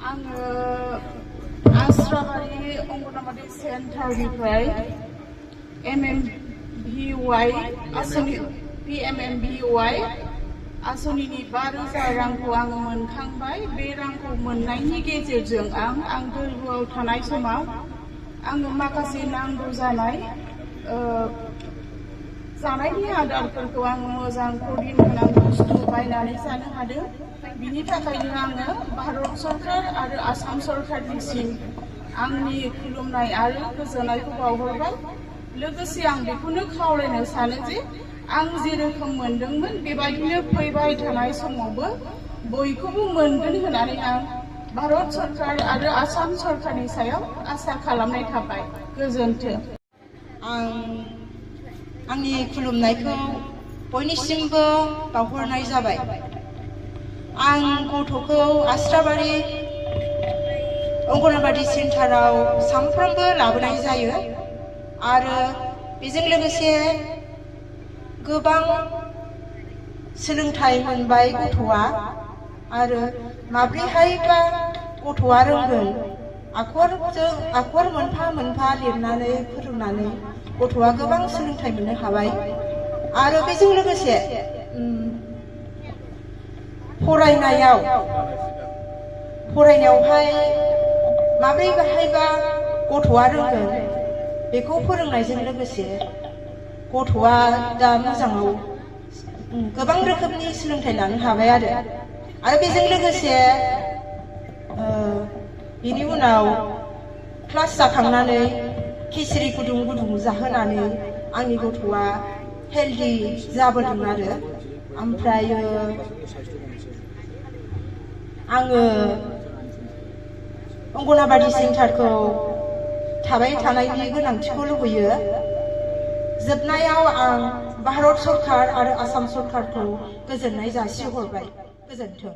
आङो आस्राबारि अंगनवाड़ी सेन्टारनिफ्राय MMVY आसनि PMMVY आसनिनि 5,000 रांखौ आङो मोनखांबाय। बे रांखौ मोननायनि गेजेरजों आं गोरबोआव थानाय समाव आङो माखासे नांगौ जानाय जानायनि आदारफोरखौ आङो मोजां प्रटिन गोनां बुस्थु बायनानै जानो हादों। बिनि थाखायनो आङो भारत सरकार आरो आसाम सरकारनिसिम आंनि खुलुमनाय आरो गोजोननायखौ बावहरबाय। लोगोसे आं बेखौनो खावलायनो सानो जे आं जेरोखोम मोनदोंमोन बेबायदिनो फैबाय थानाय समावबो बयखौबो मोनगोन होननानै आं भारत सरकार आरो आसाम सरकारनि सायाव आसा खालामनाय थाबाय। गोजोन्थों। आंनि खुलुमनायखौ बयनिसिमबो बावहरनाय जाबाय। आं गथ'खौ आस्राबारि अंगनवाड़ी सेन्टाराव सानफ्रोमबो लाबोनाय जायो आरो बेजों लोगोसे गोबां सोलोंथाइ मोनबाय गथ'आ आरो माब्रैहायबा गथ'आ रोंगोन आखर मोनफा मोनफा लिरनानै फोरोंनानै गथ'आ गोबां सोलोंथाइ मोननो हाबाय आरो बेजों लोगोसे फरायनायावहाय माब्रैहायबा गथ'आ रोंगोन बेखौ फोरोंनायजों लोगोसे गथ'आ दा मोजाङाव गोबां रोखोमनि सोलोंथाइ लानो हाबाय आरो बेजों लोगोसे बिनि उनाव क्लास जाखांनानै खिचुरि गुदुं गुदुं जाहोनानै आंनि गथ'आ हेल्दि जाबोदों ओमफ्रायो आङो अंगनवाड़ी सेन्टारखौ थाबाय थानायनि गोनांथिखौ लुबैयो। जोबनायाव आं भारत सरकार आरो आसाम सरकारखौ गोजोननाय जासिहरबाय। गोजोन्थों।